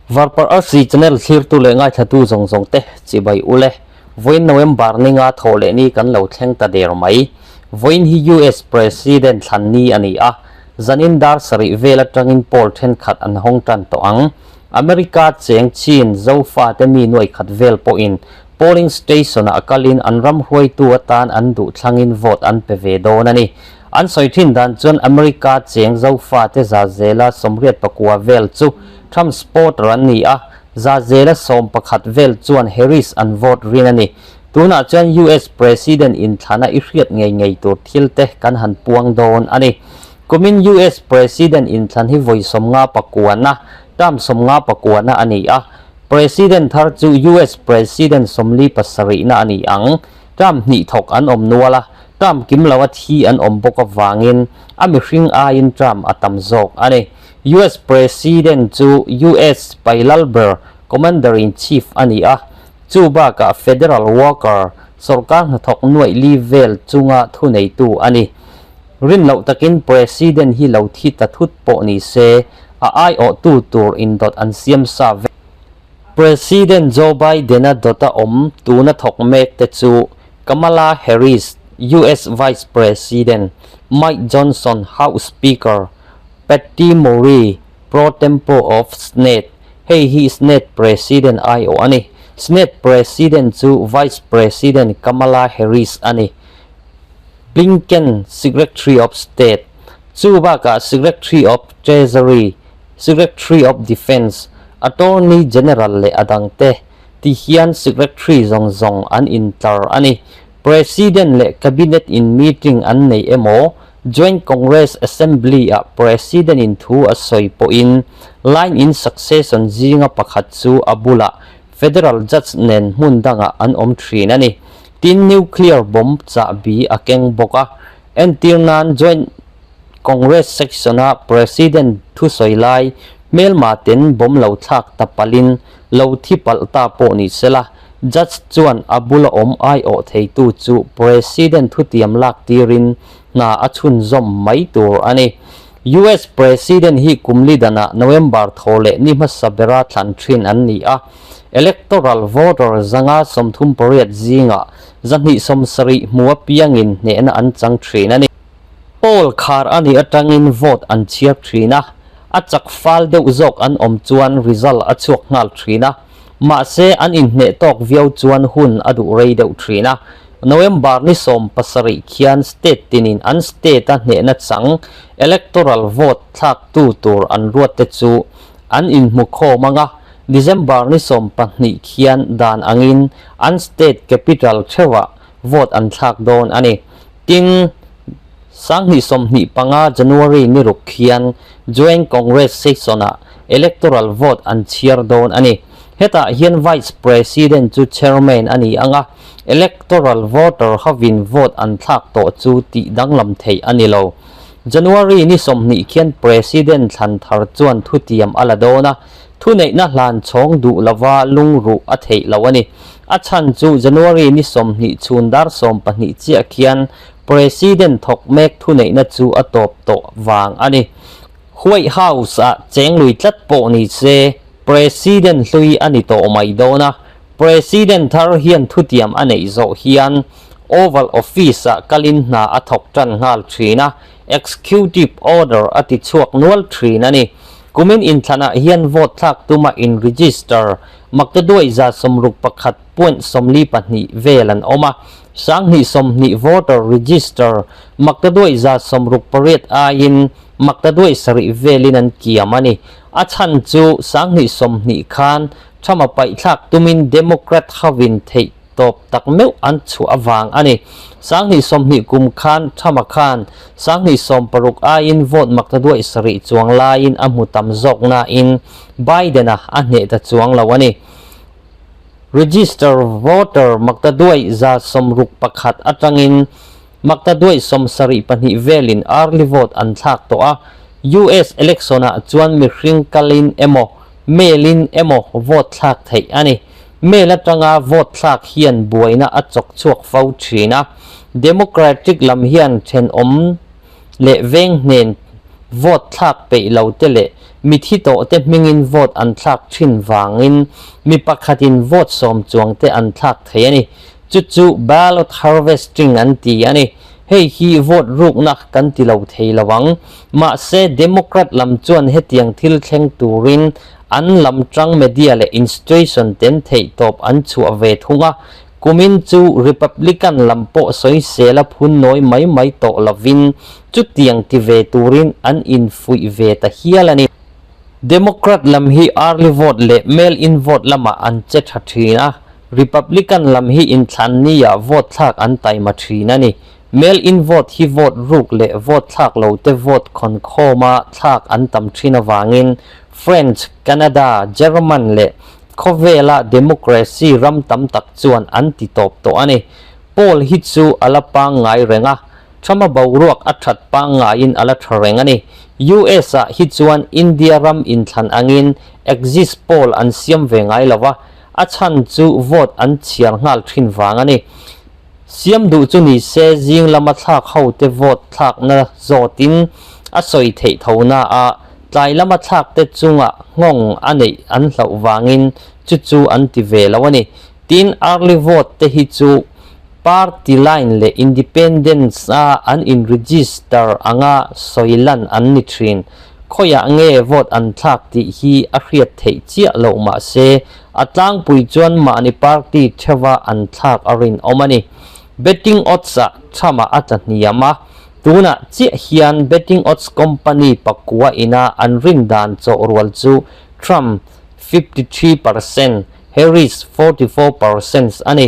Varparh Arsi channel thlirtu leh ngaithlatu zawng zawng te chibai ule. Vawiin November ninga thawh leh ni kan lo thleng ta der mai. Vawiin hi US President thlan ni a ni a, zanin dar sarih vel atangin poll thenkhat an hawng tan tawh ang. America cheng chin Zofate mi nuai khat vel pawhin polling station ah kalin an ram hruaitu atan an duh thlangin vote an pe ve dawn a ni. An sawi thin dan chuan America cheng Zofate za zela 84 vel chu Trump supporter an ni a, za zela 11 vel chuan Harris an vote rin a ni. Tunah chuan US President inthlana i hriat ngei ngei tur thil te kan han puang dawn a ni. Kumin US President inthlan hi vawi 59-na, term 59-na a ni a. President thar chu US President 47-na a ni ang. Term hnih thawk an awm nual a, term kim lo a thi an awm bawk avangin a mihring aiin term a tam zawk a ni. US President chu US Pailalber, Commander-in-Chief, a ni a, chu bakah Federal Worker, sawrkar hnathawk nuaih li vel chunga thuneitu a ni. Rin loh takin President hi lo thi ta thut pawh ni se, a aiawhtu tur indawt an siam sa vek. President Joe Biden-a dawta awm tuna thawk mek te chu Kamala Harris, US Vice President, Mike Johnson, House Speaker, Patty Murray, Pro Tempore of Senate, hei hi Senate President aiawh a ni. Senate President chu Vice President Kamala Harris a ni. Blinken, Secretary of State, chu bakah Secretary of Treasury, Secretary of Defence, Attorney General leh a dangte ti hian Secretary zawng zawng an intlar a ni. President leh Cabinet in meeting an nei emaw, Joint Congress Assembly ah President in thu a sawi pawhin line in succession zinga pakhat chu a bulah Federal Judge nen hmun dangah an awm thin a ni. Tin, nuclear bomb chahbi a keng bawk a. Entir nan Joint Congress section a President thusawi lai hmelma ten bomb lo thlak ta palhin lo thi palh ta pawh ni sela, Judge chuan a bula awm aiawh theitu chu President thutiam lak tirin hna a chhunzawm mai tur a ni. US President hi kum li danah November thaw leh ni hmasa bera thlan thin an ni a, electoral voter 138 zingah 270 hmu apiangin hnehna an chang thin a ni. Poll khar a nih atangin vote an chhiar thin a, a chak fal deuh zawk an awm chuan result a chhuak nghal thin a, mahse an inhneh tawk viau chuan hun a duh rei deuh thin a. November ni 17 khian state tinin an state a hnehna chang electoral vote thlaktu tur an ruat te chu an inhmu khawm ang a, December ni 12 khian dan angin an state capital theuhah vote an thlak dawn a ni. Tin, 2025 January ni ruk khian Joint Congress session-ah electoral vote an chhiar dawn a ni. Hetah hian Vice President chu Chairman a ni ang a, electoral voter hovin vote an thlak tawh chu tih danglam theih a ni lo. January ni 20 khian President thlan thar chuan thutiam a la dawn a, thuneihna hlan chhawng duh lova lungruh a theih lo a ni. A chhan chu January ni 20 chhun dar 12 chiah khian President thawk mek thuneihna chu a tawp tawh vang a ni. White House ah cheng lui tlat pawh ni se President hlui a ni tawh mai dawn a, President thar hian thutiam a neih zawh hian Oval Office ah kalin hna a thawk tan nghal thin a, Executive Order a ti chhuak nual thin a ni. Kumin inthlanah hian vote thlak tuma in register maktaduai 61.42 vel an awm a, 2020 voter register maktaduai 68 aiin maktaduai 7 velin an kiam a ni. A chhan chu 2020 khan Trump-a paihthlak tumin Democrat hovin theih tawp tak meuh an chhuah avang a ni. 2020 kum khan Trump-a khan 2016 aiin vote maktaduai 7 chuang laiin a hmu tam zawk nain Biden-a a hneh ta chuang lo a ni. Register voter maktaduai 61 atangin maktaduai 72 velin early vote an thlak tawh a. US election-ah chuan mihring kalin emaw mail-in emaw vote thlak theih a ni. Mail atanga vote thlak hian buaina a chawk chhuak fo thin a. Democratic lam hian thenawm leh veng hnen Vote thlak peih lo te leh mithi tawh te hmingin vote an thlak thin vangin mi pakhatin vote sawm chuang te an thlak thei a ni. Chu chu ballot harvesting an ti a ni. Hei hi vote rukna kan ti lo thei lo ang. Mahse Democrat lam chuan hetiang thil thleng turin an lam tang media leh institution ten theihtawp an chhuah ve thung a. Kumin chu Republican lam pawh sawisel a phun nawi mai mai tawh lovin chutiang ti ve turin an infuih ve ta hial a ni. Democrat lam hi early vote leh mail-in vote lamah an che tha thin a, Republican lam hi inthlan nia vote thlak an taima thin a ni. Mail-in vote hi vote ruk leh vote thlak lo te vote khawn khawma thlak an tam thin avangin French, Canada, German leh Khawvela democracy ram tam tak chuan an ti tawp tawh a ni. Poll hi chu a la pangngai reng a, Trump-a boruak a that pangngaiin a la tha reng a ni. US-ah hi chuan India ram inthlan angin exist poll an siam ve ngai lo va, a chhan chu vote an chhiar nghal thin vang a ni. Siam duh chu ni se zing lama thlak hote vote thlakna zawtin a sawi theih tho na a, tlai lama thlakte chunga nghawng a neih an hlauh vangin chu chu an ti ve lo a ni. Tin, early vote te hi chu party line leh independence a an in register anga sawi lan an ni thin. Khawiah nge vote an thlak tih hi a hriat theih chiah loh mahse A tlangpui chuan mahni party theuha an thlak a rinawm a ni. Betting odds-ah Trump-a a tla hniam a, tunah chiah hian betting odds company pakua ina an rin dan chawh rual chu Trump 53%, Harris 44% a ni.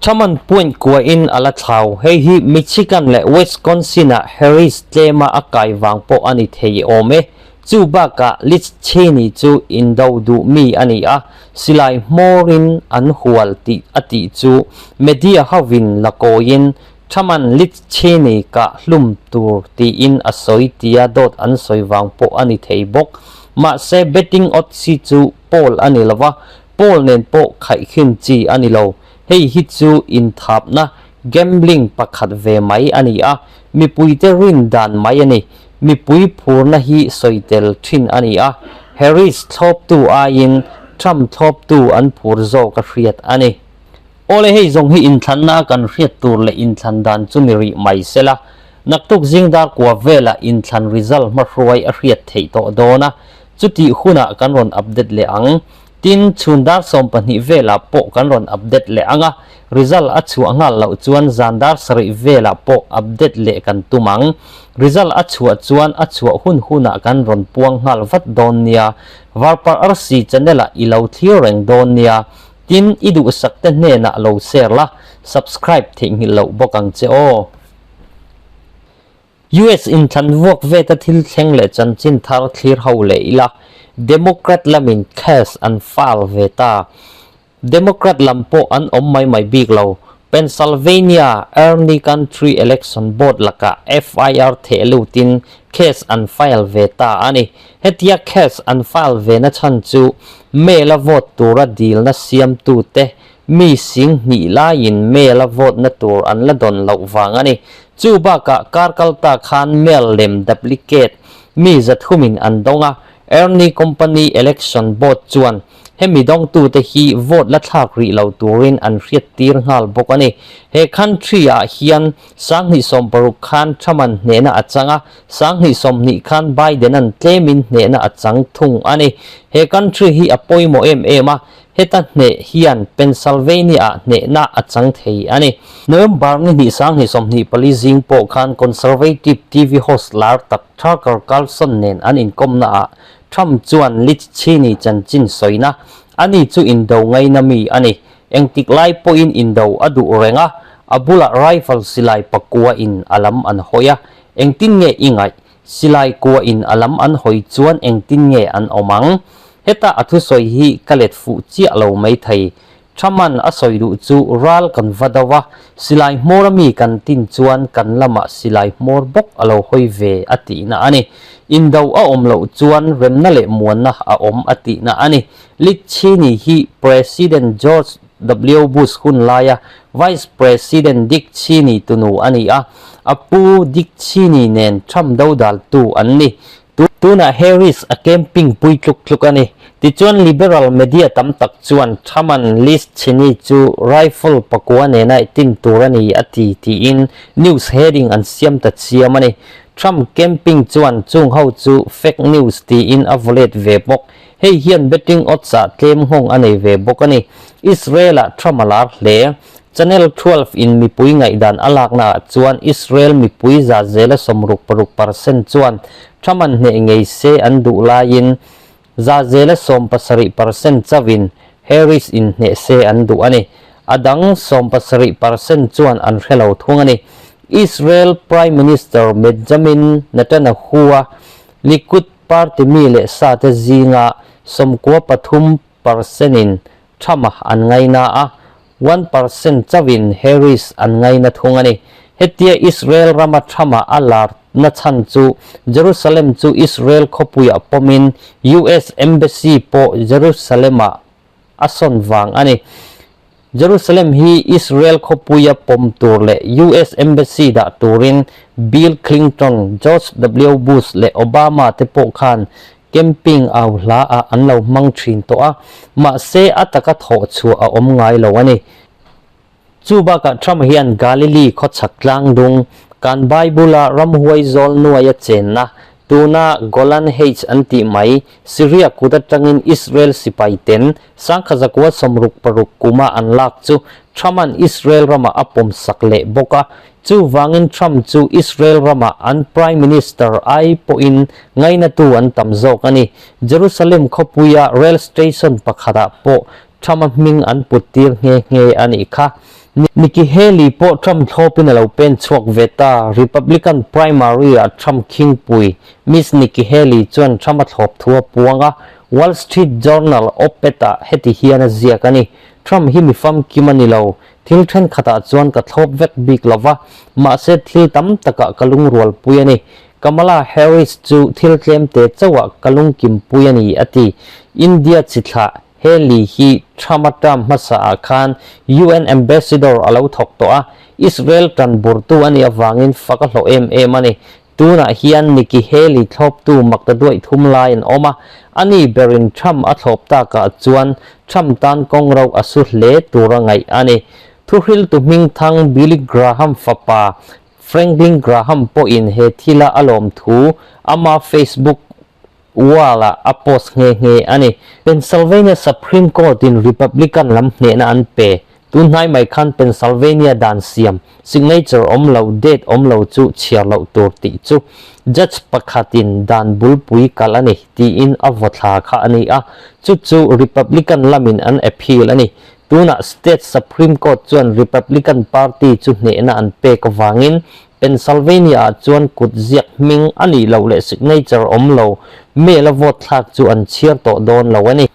Trump-a'n point kuahin a la thlau. Hei hi Michigan leh Wisconsin-ah Harris tlema a kai vang pawh a ni thei awm e. Chu bakah Liz Cheney chu indo duh mi a ni a, silai hmawrin an hual tih a tih chu media hovin la kawiin Trump-a'n Liz Cheney kah hlum tur tiin a sawi tia dawt an sawi vang pawh a ni thei bawk. Mahse betting odds hi chu poll a ni lo va, poll nen pawh khaihkhin chi a ni lo. Hei hi chu inthapna, gambling, pakhat ve mai a ni a, mipuite rin dan mai a ni. Mipui phurna hi sawi tel thin a ni a, Harris thlawptu aiin Trump thlawptu an phur zawk a hriat a ni. Awle hei zawng hi inthlanna a kan hriat tur leh inthlan dan chu ni rih mai sela, naktuk zing dar kua velah inthlan result hmahruai a hriat theih tawh dawn a, chutih hunah kan rawn update leh ang. Tin, chhun dar 12 velah pawh kan rawn update leh ang a, result a chhuah nghal loh chuan zan dar 7 velah pawh update leh kan tum ang. Result a chhuah chuan a chhuah hun hunah kan rawn puang nghal vat dawn nia. Varpar RC channel ah i lo thlir reng dawn nia. Tin, i duhsak te hnenah lo share la, subscribe theihnghilh loh bawk ang che aw. US inthlan vuak veta thil thleng leh chanchin thar thlir ho leh ila, Democrat lamin case an file ve ta. Democrat lam pawh an awm mai mai bik lo. Pennsylvania Earny Country Election Board lakah FIR theh lutin case an file ve ta a ni. Hetia case an file ve na chhan chu mail-a vote tura dilna siamtute Mi sing hnih laiin mail a vote na tur an la dawn loh vang a ni. Chu bakah kar kal ta khan mail lem duplicate mi zathumin an dawng a, Ernie Company Election Board chuan hemi dawngtute hi vote la thlak rih lo turin an hriattir nghal bawk a ni. He country ah hian 2016 khan Trump-a'n hnehna a chang a, 2020 khan Biden-a'n tlemin hnehna a chang thung a ni. He country hi a pawimawh em em a, Heta hneh hian Pennsylvania-ah hnehna a chang thei a ni. November ni hnih 2024 zing pawh khan Conservative TV host lar tak Tucker Carlson nen an inkawmnaah Trump chuan Liz Cheney chanchin sawina, Ani chu indo ngaina mi a ni. Engtik lai pawhin indo a duh reng a, a bulah rifle silai pakua in a lam an hawi a. Engtin nge i ngaih? Silai kua in a lam an hawi chuan engtin nge an awm ang? Heta a thusawi hi ka let fuh chiah lo maithei. Thaman a sawi duh chu ral kan va do a, silai hmawr ami kan tin chuan kan lamah silai hmawr bawk a lo hawi ve a tihna a ni. Indo a awm loh chuan remna leh muanna a awm a tihna a ni. Lichini hi President George. W Bush hun laia Vice President Dick Cheney tunu a ni a, a pu Dick Cheney nen Trump dodaltu an ni. Tunah Harris a camping pui tluk tluk a ni. Tichuan liberal media tam tak chuan Trump-a'n Liz Cheney chu rifle pakua nena i tin tur a ni a ti tiin news heading an siam ta chiam a ni. Trump camping chuan chung ho chu fake news tiin a vaw let ve bawk. Hei hian betting odds ah tlem nghawng a nei ve bawk a ni. Israel ah Trump a lar hle. Channel 12 in mipui ngaihdan a lakna ah chuan Israel mipui za zela 66% chuan Trump an hneh ngei se an duh laiin za zela 70% chauhin Harris in hneh se an duh a ni. A dang 70% chuan an hre lo thung a ni. Israel Prime Minister Benjamin Netanyahu a Likud Party mi leh sa te zinga 93% in Trump-a an ngaina a, 1% chauhin Harris an ngaina thung a ni. Hetia Israel rama Trump-a a lar na chhan chu Jerusalem chu Israel khawpuiah pawmin US Embassy pawh Jerusalem-ah a sawn vang a ni. Jerusalem hi Israel khawpuia pawm tur leh US Embassy dah turin Bill Clinton, George W Bush leh Obama te pawh khan camping au hla ah an lo hmang thin tawh a, mahse a taka thawh chhuah a awm ngai lo a ni. Chu bakah Trump hian Galilee khawchhak tlangdung, kan Bible-a ramhuai zawl nuaia chenna, tuna Golan Heights an tih mai, Syria kut atangin Israel sipai ten sangkha zakua 66 kuma an lak chu Trump-a'n Israel ramah a pawmsak leh bawk a. Chuvangin Trump chu Israel ramah an Prime Minister ai pawhin ngainatu an tam zawk a ni. Jerusalem khawpuia rail station pakhatah pawh Trump-a hming an put tir nghe nghe a nih kha. Nikki Haley pawh Trump thlawpin a lo pen chhuak ve ta. Republican primary-ah Trump khingpui Miss Nikki Haley chuan Trump-a thlawp thu a puang a, Wall Street Journal op-ed-ah heti hian a ziak a ni, Trump hi mi famkim a ni lo. Thil thenkhatah chuan ka thlawp vek bik lo va, mahse thil tam takah ka lungrualpui a ni. Kamala Harris chu thil tlemte chauhah ka lungkimpui a ni, a ti. India chithlah Haley hi Trump-a term hmasaah khan UN Ambassador a lo thawk tawh a, Israel tan burtu a nih avangin fak a hlawh em em a ni. Tunah hian Nikki Haley thlawptu makta duaih thum lai an awm a, ani berin Trump a thlawp takah chuan Trump tan kawng ro a su hle tura ngaih a ni. Thuhriltu hmingthang Billy Graham fapa Franklin Graham pawhin he thila a lawm thu ama Facebook Wall-ah a post nghe nghe a ni. Pennsylvania Supreme Court-in Republican lam hnehna an pe. Tun hnai mai khan Pennsylvania dan siam, signature awm lo, date awm lo chu chhiar loh tur tih chu judge pakhatin dan bulpui kal a ni tiin a vaw thla kha a ni a, chu chu Republican lamin an appeal a ni. Tunah State Supreme Court chuan Republican Party chu hnehna an pek avangin Pennsylvania-ah chuan kut ziak hming a nih loh leh signature awm lo mail a vote thlak chu an chhiar tawh dawn lo a ni.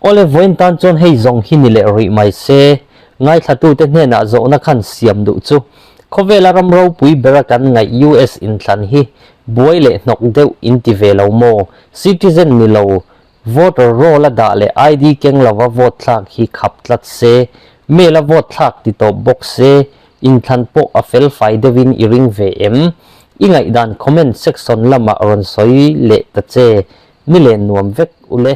Awle vawiin tan chuan hei zawng hi ni leh rih mai se, ngaithlatute hnenah zawhna khan siam duh chu khawvela ram ropui bera kan ngaih US inthlan hi buai leh hnawk deuh in ti ve lo maw? Citizen ni lo Voter roll a dah leh ID keng lova vote thlak hi khap tlat se, mail a vote thlak ti tawp bawk se, inthlan pawh a fel fai deuhin i ring ve em? I ngaihdan comment section lamah rawn sawi leh ta che, ni len nuam vek u le.